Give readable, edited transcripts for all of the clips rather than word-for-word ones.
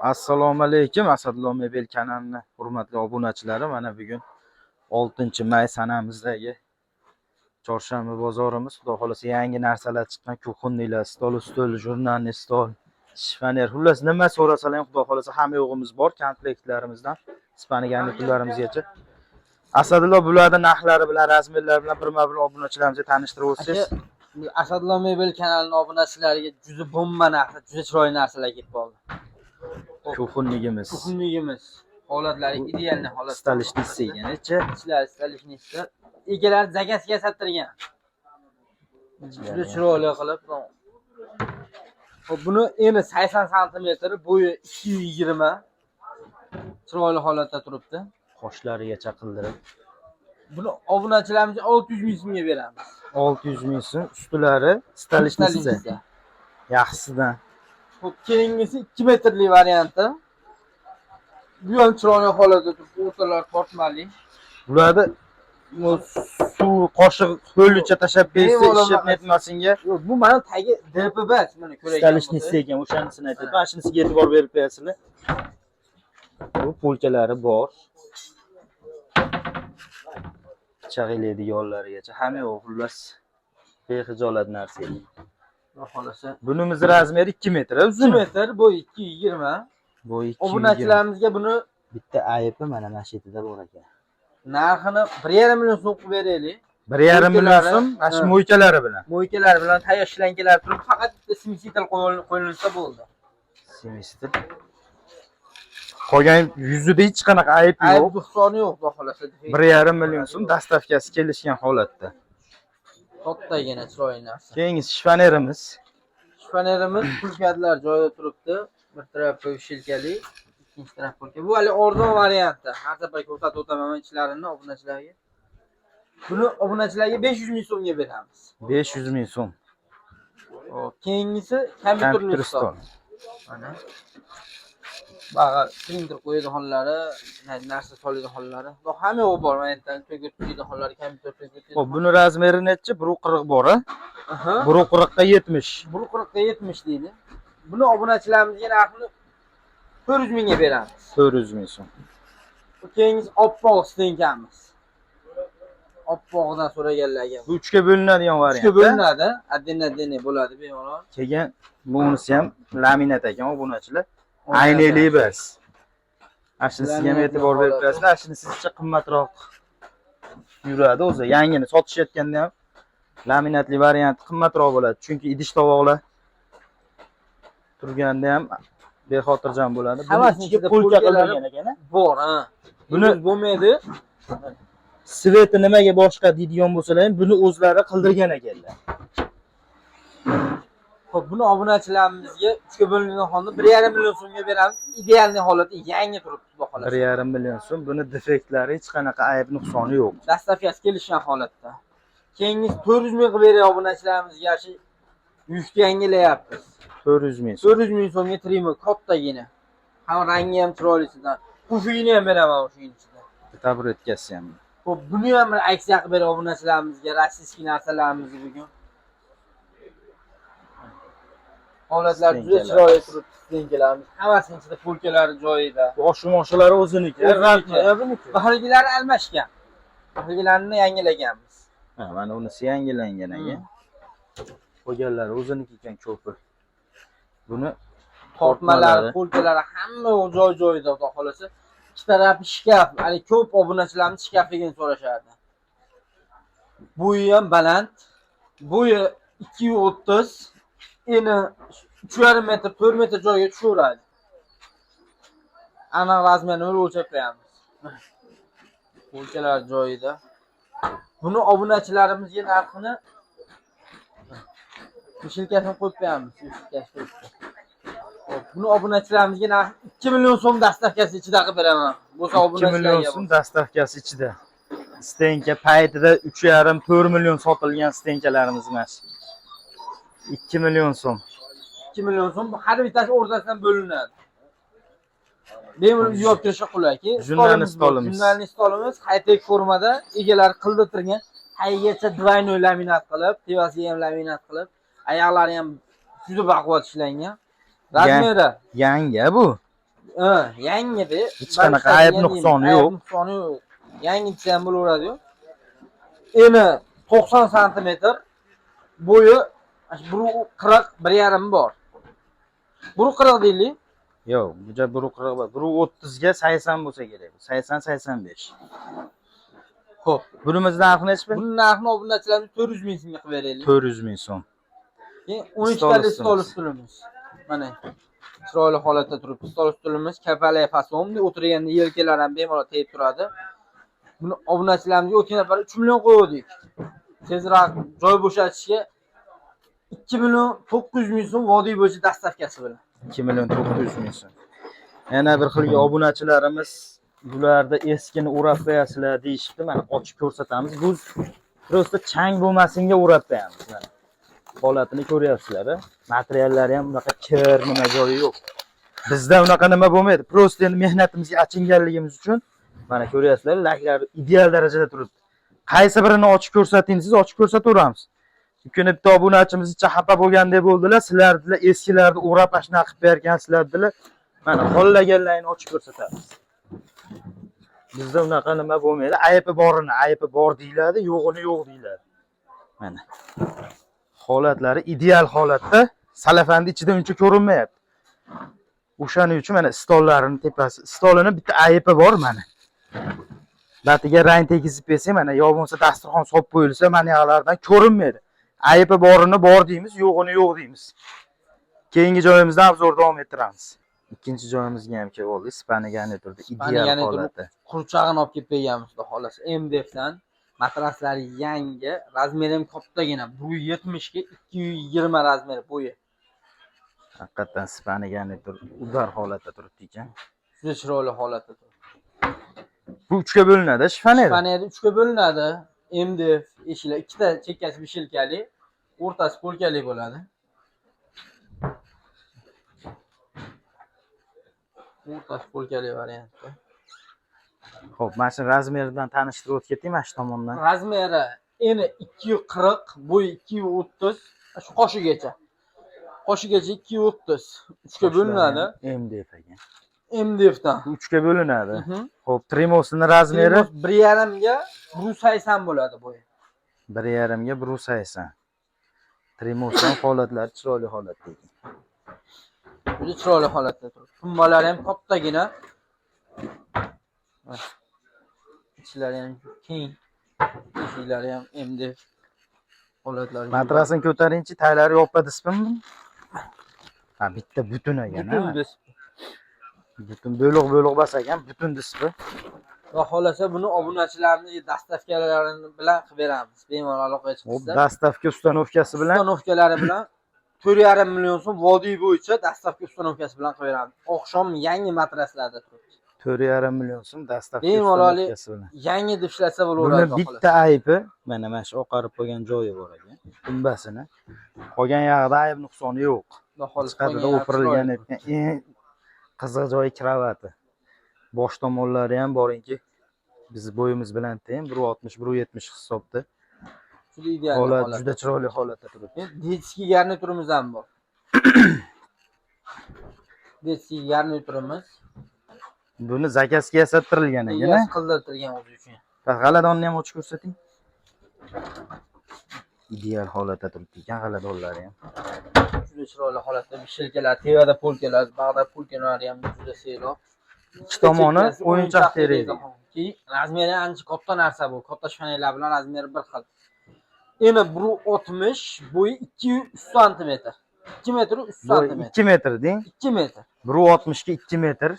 Assalomu alaykum, Asadullo Mebel kanalini hurmatli obunachilari. Mana bugun 6-may sanamizdagi chorshanba bozorimiz. Xudo xolasa yangi narsalar chiqqan, кухонный lar, stol, ustol, журнальный stol, shifoner. Xullas, nima so'rasalar ham xudo xolasa hamma yo'g'imiz bor, komplektlarimizdan spani garniturlarimizgacha. Asadullo, bularni narxlari bilan, razmerlari bilan birma-bir obunachilarimizga tanishtirib o'tsangiz. Aka, Asadullo Mebel kanalining obunachilariga juda bomba narxda, juda chiroyli narsalar kelib qoldi. Кухонный imiz. Кухонный imiz holatlari идеальный holat. Столешница ekan-chi. Ichlari столешница. Egalari заказ ga yasattirgan. Juda chiroyli qilib. Xo'p, buni eni 80 santimetr, bo'yi 220. Chiroyli holatda turibdi. Qoshlarigacha qildirib. Buni obunachilarimizga 600 ming so'mga beramiz. 600 ming so'm, ustilari столешница. Столешница. Yaxshisidan. Xo'p, keyingisi 2 metrli varianti. Bu ham chiroyli holatda turibdi, o'rtalari tortmali. Bularni bu suv qoshiq ho'licha tashlab bersa Bemalol. Ishib netmasinga. Yo'q, bu mana tagi DPB, mana ko'rayotgan. Столешница ekan, o'shanisini aytyapman. Mana shunisiga e'tibor berib qo'yasizlar. Bu polkalari bor. Pichoq ilaydiganlarigacha hamma yo'q, xullas bexijolat narsa ekan. Xudo xolasa. Bunimiz razmeri 2 metr, 2 uzun. metr, bo'yi 220. Bo'yi 220. Obunachilarimizga buni Bitta aybi mana shu yerda bor ekan. narxini 1,5 million so'm qilib beraylik. 1,5 million Moykalari, so'm, mana shu ha. мойка lari bilan. Мойка lar bilan, tayyor shlankalar turib, faqat bitta смеситель qo'yilsa bo'ldi. Смеситель. Qolgan yuzida hech qanaqa ayb Ayb yo'q. nuqsoni yo'q, xudo xolasa. 1,5 million so'm, доставка si kelishgan holatda. Kattagina chiroyli narsa. Keyingisi shifonerimiz. Shifonerimiz pulkadlar joyida turibdi. Bir tarafi вешалка li, ikkinchi taraf полка. Bu hali arzon varianti. Har safar ko'rsatib o'taman men ichlarini obunachilarga. Buni obunachilarga 500 ming so'mga beramiz. 500 ming so'm. Xo'p, keyingisi kompyuterli Kompyuter stol. stol. Mana. Bag'a printer qo'yadiganlari, narsa soladiganlari. Bu hamma yo'q bor. Mana yerdan to'kib tutadiganlari, kompyuter to'kib. Xo'p, buni razmeri nechi? 1.40 bor, a? Aha. 1.40 ga 70. 1.40 ga 70 deydi. Buni obunachilarimizga narxini 400 mingga beramiz. 400 ming so'm. Bu keyingisi oppoq стенка miz. Oppog'idan so'raganlarga. Bu uchga bo'linadigan variant. Uchga bo'linadi, отдельно отдельно bo'ladi bemalol. Keyin bunisi ham laminat ekan, obunachilar. Aynali emas. Ana shunisiga ham e'tibor berib qo'yasizlar. Ana shunisicha qimmatroq yuradi o'zi. Yangini sotishayotganda ham laminatli varianti qimmatroq bo'ladi. Chunki idish tovoqlar turganda ham bexotirjam bo'ladi. Buni Hammasini ichiga ichida polka polkalari qilingan ekan, a? bor, ha. Buni bo'lmaydi. Цвет i nimaga boshqa deydigan bo'lsalar ham, buni o'zlari qildirgan ekanlar. Xo'p, buni obunachilarimizga uchga bo'lingan holda 1,5 million so'mga beramiz. Идеальный holatda yangi turibdi, xudo xolasa. 1,5 million so'm. Buni defektlari, hech qanaqa ayb nuqsoni yo'q. Доставка si kelishgan holatda. Keyingisi 400 ming qilib beray obunachilarimizga, shu yukni yangilayapmiz. 400 ming so'm. 400 ming so'mga trimo kattagina. Ham rangi ham chiroylisidan. Pufigini ham beraman o'sha ichida. Taburetkasi ham. Xo'p, buni ham bir aksiya qilib beray obunachilarimizga, российский narsalarimizni bugun. Holatlar juda Стенка lar. chiroyli turibdi, стенка larimiz. Hammasini ichida polkalari joyida. Osh moshilari o'ziniki. O'ziniki. Buniki. Bahorgilari almashgan. Bahorgilarini yangilaganmiz. Ha, mana unisi yangilangan ekan. Qolganlari o'ziniki ekan ko'pi. Buni Tortmalari, polkalari hamma yoq joy joyida, xudo xolasa. Ikki tarafi shkaf. Hali ko'p obunachilarimiz shkafligini so'rashardi. Bo'yi ham baland. Bo'yi 2.30, eni 3,5 metr, 4 metr joyga tushaveradi. Aniq razmerini o'lchab qo'yamiz. Polkalar joyida. Buni obunachilarimizga narxini, вешалка sini qo'yib qo'yamiz. Вешалка si turibdi. Xo'p, buni obunachilarimizga narxi 2 million so'm, доставка si ichida qilib beraman. Bo'lsa 2 million obunachilarga. so'm, доставка si ichida. Стенка paytida 3,5 4 million sotilgan стенка larimiz emas. 2 million so'm. 2 million so'm, har bittasi o'rtasidan bo'linadi. Bemalol uyga olib kirishga qulayki. Журнальный stolimiz. Журнальный stolimiz high-tech formada egalari qildirtirgan. Tagigacha двойной laminat qilib, tepasiga ham laminat qilib, oyoqlari ham juda baquvvat ishlangan. Razmeri Yangi bu. Ha, yangidi. Hech qanaqa ayb nuqsoni yo'q. Ayb nuqsoni yo'q. Yangi desa ham bo'laveradi-yu. Eni 90 santimetr, bo'yi 1.40, 1.5 bor. 1.40 deylik. Yo'q, buja 1.40 bor. 1.30 ga 80 bo'lsa kerak. 80 85. Xo'p. Bunimiz narxi nechi pul? Buni narxini obunachilarga 400 ming so'mga qilib beraylik. 400 ming so'm. Keyin 12 Stol tali ustimiz. stol ustulimiz. Mana chiroyli holatda turibdi. Stol ustulimiz kapalak fasonda, o'tirganda yelkalar ham bemalol tegib turadi. Buni obunachilarimizga o'tgan safar 3 million qo'ydik. Tezroq joy bo'shatishga 2 million 900 ming so'm vodiy bo'yicha доставка si bilan. 2 million 900 ming so'm. Yana bir xilgi obunachilarimiz bularda eskini o'rab qo'yasizlar deyishibdi. Mana ochib ko'rsatamiz. Bu просто chang bo'lmasinga o'rab qo'yamiz mana. Holatini ko'ryapsizlar, a? Materiallari ham unaqa kir nima joyi yo'q. Bizda unaqa nima bo'lmaydi. Просто endi mehnatimizga achinganligimiz uchun mana ko'ryapsizlar, laklar ideal darajada turibdi. Qaysi birini ochib ko'rsating siz ochib ko'rsataveramiz. Kuni bitta obunachimiz icha xafa bo'lgandek bo'ldilar. Sizlar dedilar, eskilarni o'rab ashna qilib bergansizlar dedilar. Mana xohlaganlaringni ochib ko'rsatamiz. Bizda unaqa nima bo'lmaydi. Aybi borini aybi bor deyiladi, yo'g'ini yo'q deyiladi. Mana. Holatlari ideal holatda, salafanni ichida uncha ko'rinmayapti. O'shaning uchun mana stollarini tepasi, stolini bitta aybi bor mana. Batiga rang tegizib bersak, mana yo bo'lmasa dasturxon solib qo'yilsa, mana yoqlardan ko'rinmaydi. Aybi borini bor deymiz, yo'g'ini yo'q deymiz. Keyingi joyimizda обзор davom ettiramiz. Ikkinchi joyimizga ham kelib oldik. Spani garniturda ideal garnitur. Holatda. Qurchog'ini olib kelib berganmiz, xudo xohlasa. MDFdan matraslari yangi, razmeri ham kattagina, 170 ga 220 razmeri bo'yi. Haqiqatdan spani garnitur удар holatda turibdi ekan. Juda chiroyli holatda turibdi. Bu uchga bo'linadi, shifoner. Shifonerda uchga bo'linadi. MDF eshiklar ikkita chekkasi вешалка li, o'rtasi полка li bo'ladi. O'rtasi полка li variantda. Xo'p, mana shu razmeridan tanishtirib o'tib keting mana shu tomondan. Razmeri eni 240, bo'yi 230, shu qoshigacha. Qoshigacha 230. Uchga bo'linadi. MDF ekan. MDFdan. Bu uchga bo'linadi. Xo'p, trimosini razmeri 1.5 ga 180 bo'ladi bo'yi. 1.5 ga 1.80. Trimos ham holatlari chiroyli holatda ekan. Juda chiroyli holatda turibdi. Tumbalari ham kattagina. Ichlari ham keng. Eshiklari ham MDF holatlari. Matrasini ko'taringchi, taylari yoppa dispimi? Ha, bitta butun ekan, Butun ha? disp. Butun bo'liq-bo'liq bas ekan, butun dispi. Va xohlasa buni obunachilarimiz доставка larini bilan qilib beramiz. Bemalol aloqaga Hop, chiqsa. доставка установка si bilan Установка lari bilan 4,5 million so'm vodiy bo'yicha доставка установка si bilan qilib beramiz. Oqshom yangi matraslarda turibdi. 4,5 million so'm доставка Bemalol установка si bilan. yangi deb ishlatsa Buni bo'laveradi. bitta aybi mana shu oqarib qolgan joyi bor ekan. Dumbasini. Qolgan yog'ida ayb nuqsoni yo'q. Chiqadida o'pirilgan etgan. Eng qiziq joyi кровать i. Bosh tomonlari ham boringki, biz bo'yimiz bilan teng 1.60 1.70 hisobda. Juda ideal Holat holat. juda chiroyli holatda turibdi. Детский garniturimiz ham bor. Детский garniturimiz. Buni заказ ga yasattirilgan ekan, Egasi qildirtirgan o'zi uchun. a? G'aladonni ham ochib ko'rsating. Ideal holatda turibdi ekan g'aladonlari ham. Juda chiroyli holatda вешалка lar, tevada полка lar, bag'da полка lari ham juda seroq. Ikki tomoni o'yinchoq teraydi. Keyin razmeri ancha katta narsa bu. Katta shifonerlar bilan razmeri bir xil. Eni 1.60, bo'yi 203 santimetr. 2 metr 3 Bo'yi santimetr. 2 metr deng. 2 metr. 1.60 ga 2 metr.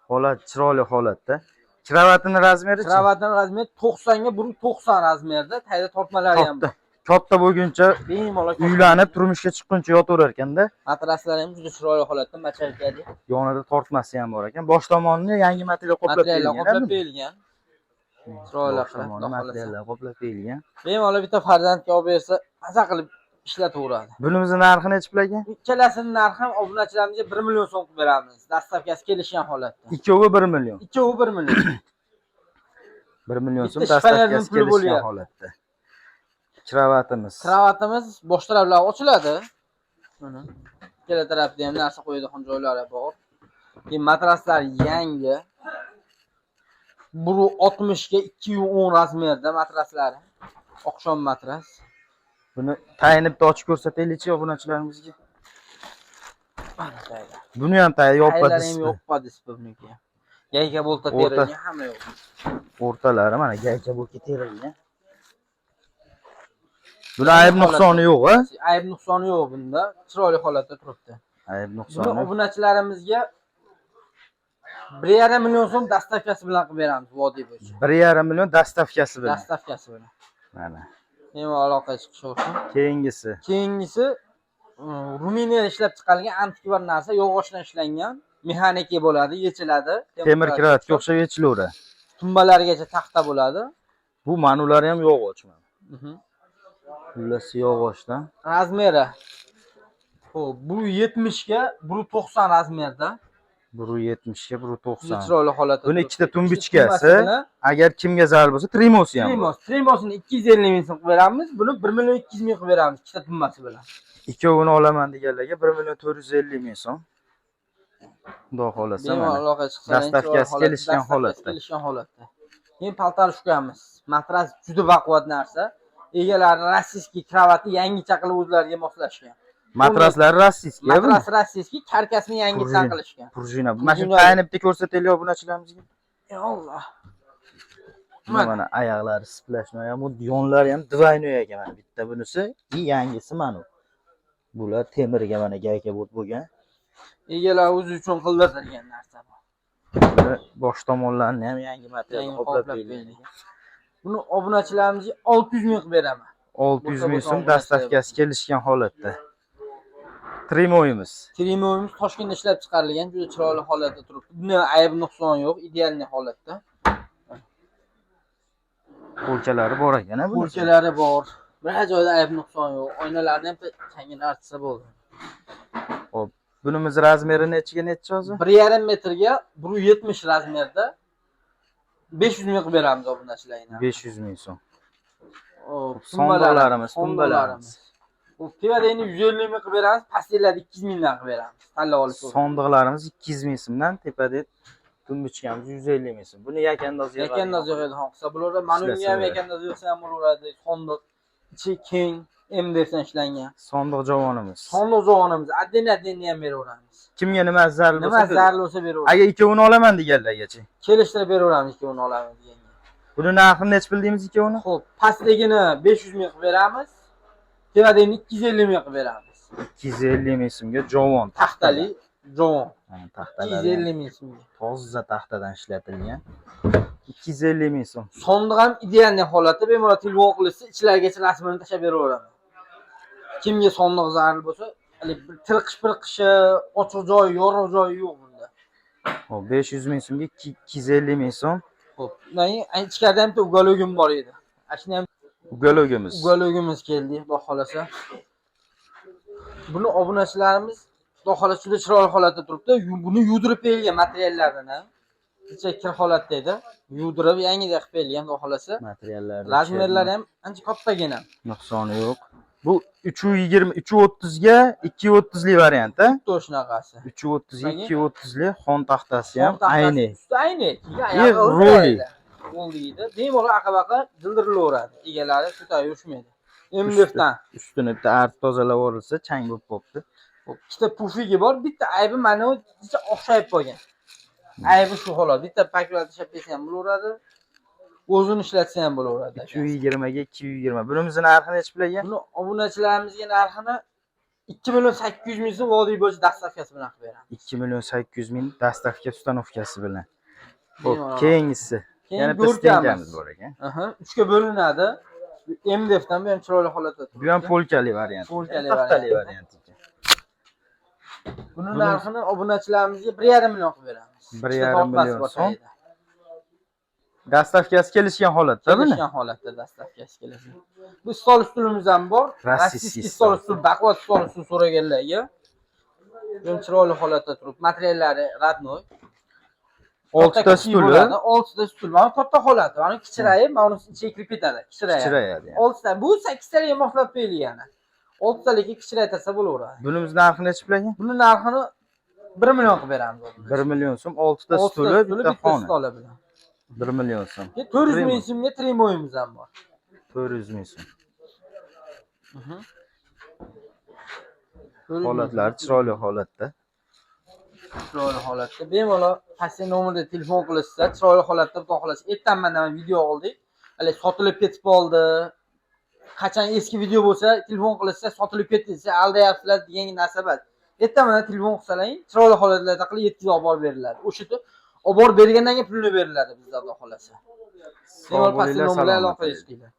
Holat chiroyli holatda. Кровать ini razmerichi? Кровать ning razmeri 90 ga 1.90 razmerda, tayda tortmalari ham Katta. Katta bo'lguncha bemalol katta. Uylanib turmushga chiqquncha yotaverar ekanda. Matraslari ham juda chiroyli holatda, мочалка li. Yonida tortmasi ham bor ekan. Bosh tomonini yangi material qoplab Materiallar berilgan. qoplab berilgan. Chiroyli Bosh qilib, tomoni xudo xohlasa. materiallar qoplab berilgan. Bemalol bitta farzandga olib bersa, maza qilib ishlataveradi. Bunimizni narxi nechi pul ekan? Ikkalasini narxi ham obunachilarimizga 1 million so'm qilib beramiz. Доставка si kelishgan holatda. Ikkovi 1 million. Ikkovi 1 million. 1 million so'm Bitta shifonerning доставка si puli kelishgan bo'lyapti. Holatda. Кровать imiz. Кровать imiz bosh taraflari ochiladi. Mana. Ikkala tarafda ham narsa qo'yadigan joylari bor. Keyin matraslar yangi. 1.60 ga 2.10 размер da matraslari. Oqshom matras. Buni tayini bitta ochib ko'rsataylikchi obunachilarimizga. Mana taylar. Buni ham tayi yoppa Taylari ham dispi. yoppa dispi buniki. Gayka bolta O'rta. terilgan, hamma yo'q. O'rtalari mana gayka bo'lib terilgan. Buni ayb nuqsoni yo'q, a? Ayb nuqsoni yo'q bunda. Chiroyli holatda turibdi. Ayb Buni nuqsoni. obunachilarimizga 1,5 million so'm доставка si bilan qilib beramiz vodiy bo'yicha. 1,5 million доставка si bilan. Доставка si bilan. Mana. Bemalol aloqaga chiqishaversin. Keyingisi. Keyingisi Ruminiyada ishlab chiqarilgan antikvar narsa, yog'ochdan ishlangan, mexaniki bo'ladi, yechiladi. Temir kravatga o'xshab yechilaveradi. Tumbalarigacha taxta bo'ladi. Bu manulari ham yog'och mana. Xullas yog'ochdan. Размер i. Xo'p, bu 70 ga 1.90 размер da. 1.70 ga Juda 1.90. chiroyli holatda. Buni turibdi. ikkita Ikkita tumbichkasi. tumbasi bilan Agar kimga zarur bo'lsa, trimosi ham bor. Trimos, trimosini 250 ming so'm qilib beramiz. Buni 1 million 200 ming qilib beramiz ikkita tumbasi bilan. Ikkovini olaman deganlarga 1 million 450 ming so'm. Xudo xohlasa Bemalol mana. aloqaga chiqsa, Доставка si kelishgan holatda. Kelishgan holatda. Keyin полторушка miz. Matras juda baquvvat narsa. Egalari российский кровать i yangicha qilib o'zlariga moslashgan. Matraslari российский. Matras российский, karkasini yangidan Пружина. qilishgan. Пружина. Mana shu Пружина. tayini bitta ko'rsataylik obunachilarimizga. Ey Alloh. Mana mana oyoqlari сплошной ham, bu yonlari ham двойной ekan mana bitta bunisi, и yangisi mana. Bular temirga mana gayka bo't bo'lgan. Egalari o'zi uchun qildirgan narsa bu. Bular bosh tomonlarini ham yangi material Yangi qoplab qoplab berilgan. berilgan. Buni obunachilarimizga 600 ming qilib beraman. 600 ming Bo'lsa so'm bo'lsa доставка si kelishgan holatda. Trimoyimiz. Trimoyimiz Toshkentda ishlab chiqarilgan, juda chiroyli holatda turibdi. Bunda ayb nuqson yo'q, идеальный holatda. Polkalari bor ekan, a buni. Polkalari bor. Bir joyda ayb nuqson yo'q. Oynalarni ham changini artsa bo'ldi. Xo'p, bunimiz размер i nechiga nechi hozir? 1,5 metrga 1.70 размер da 500 ming qilib beramiz obunachilarga. 500 ming so'm. Xo'p, Sondoqlarimiz, tumbalarimiz. tumbalarimiz. Xo'p, tevadagini 150 ming qilib beramiz, pastdagilarni 200 mingdan qilib beramiz. Tanlab olish bo'ladi. Sondiqlarimiz 200 ming so'mdan, tepada tumbuchkamiz 150 ming so'm. Buni yakandoz yig'adi. Yakandoz yig'adigan qilsa bo'laveradi. Mana unga ham Ishlasa yakandoz yig'sa ham bo'laveradi. Sondiq ichi keng, MDF dan ishlangan. Sondiq javonimiz. Sondiq javonimiz отдельно отдельно ham beraveramiz. Kimga nima zarur Nima bo'lsa, zarur bo'lsa beraveramiz. agar ikkovini olaman deganlargachi. Kelishtirib beraveramiz ikkovini olamiz deganga. Buni narxini nechi pul deymiz ikkovini? Xo'p, pastdagini 500 ming qilib beramiz. Tepadagini 250 ming qilib beramiz. 250 ming so'mga javon. Taxtali javon. Mana taxtalari. 250 ming so'mga. Toza taxtadan ishlatilgan. 250 ming so'm. Sondiq ham идеальный holatda, bemalol telefon qilishsa, ichlarigacha rasmini tashlab beraveraman. Kimga sondiq zarur bo'lsa, haligi bir tirqish pirqishi, ochiq joyi, yorug' joyi yo'q bunda. Xo'p, 500 ming so'mga 250 ming so'm. Xo'p, undan keyin ichkarida ham bitta уголок im bor edi. Ana shuni ham Уголок imiz. Уголок imiz keldi, xudo xohlasa. Buni obunachilarimiz xudo xohlasa juda chiroyli holatda turibdi. Buni yuvdirib berilgan materiallarini. Kecha kir holatda edi. Yuvdirib yangiday qilib berilgan, xudo xohlasa. Materiallar. Размер lari ham ancha kattagina. Nuqsoni yo'q. Bu 3.20, 3.30 ga 2.30 lik variant, a? Xuddi shunaqasi. 3.30 ga Nega? 2.30 lik xon taxtasi ham Xon taxtasi ayni. usti ayni. Keyin И oyog'i ruli. Roliydi. Bemalol aqa-baqa jildirilaveradi. Egalari ko'tarib yurishmaydi. MDFdan. Ustini bitta artib tozalab yuborilsa, chang bo'lib qolibdi. Ikkita pufigi bor. Bitta aybi mana u jicha o'xshayib qolgan. Aybi shu xolos. Bitta paklar tashlab bersa ham bo'laveradi. O'zini ishlatsa ham bo'laveradi. 320 ga 220. Bunimizni narxi nechi pul ekan? Buni obunachilarimizga narxini 2 million 800 ming so'm vodiy bo'yicha доставка si bilan qilib beramiz. 2 million 800 ming доставка установка si bilan. Xo'p, Bemalol. keyingisi. Keyin Yana bitta go'rkamiz. стенка miz bor ekan. Aha, uchga bo'linadi. MDFdan bu ham chiroyli holatda Bu ham turibdi. polkali variant. Polkali Taxtali variant. variant ekan. Buni Buni- narxini obunachilarimizga 1,5 million qilib beramiz. 1,5 Ikkita tortmasi million bor so'm. tagida. Доставка si kelishgan holatda buni. Kelishgan holatda доставка si keladi. Bu stol ustulimiz ham bor. Rossiyskiy Rossiyskiy stol ustul, baquvvat stol ustul so'raganlarga. Bu ham chiroyli holatda turibdi. Materiallari родной. Oltita Katta stuli bo'ladi, oltita stul. Mana katta holati. Mana kichrayib, mana unisi ichiga kirib ketadi. Kichrayadi. Kichrayadi. Yani. Oltita, bu sakkiztaliga moslab qo'yilgan. Oltitaligi kichraytirsa bo'laveradi. Bunimiz narxi nechi pul ekan? Buni narxini 1 million qilib beramiz. 1 million so'm, 6 ta Oltita stuli, stuli, bitta bitta xona. Stoli bilan. 1 million so'm. 400 Trimoy. Ming so'mga trimoyimiz ham bor. 400 ming so'm. 400 ming. Holatlari chiroyli holatda. Chiroyli holatda. Bemalol pastki nomerda telefon qilishsa, chiroyli holatda, xudo xohlasa. Ertan mana video oldik. Hali sotilib ketib qoldi. Qachon eski video bo'lsa, telefon qilishsa, sotilib ketdi desa, aldayapsizlar degan narsa emas. Ertan mana telefon qilsalaring, chiroyli holatlarda qilib yetkazib olib borib beriladi. O'sha yerda olib borib bergandan keyin pulini beriladi bizda, xudo xohlasa. Sog' Bemalol pastki bo'linglar, nomerga salomat aloqa bo'linglar. qilinglar.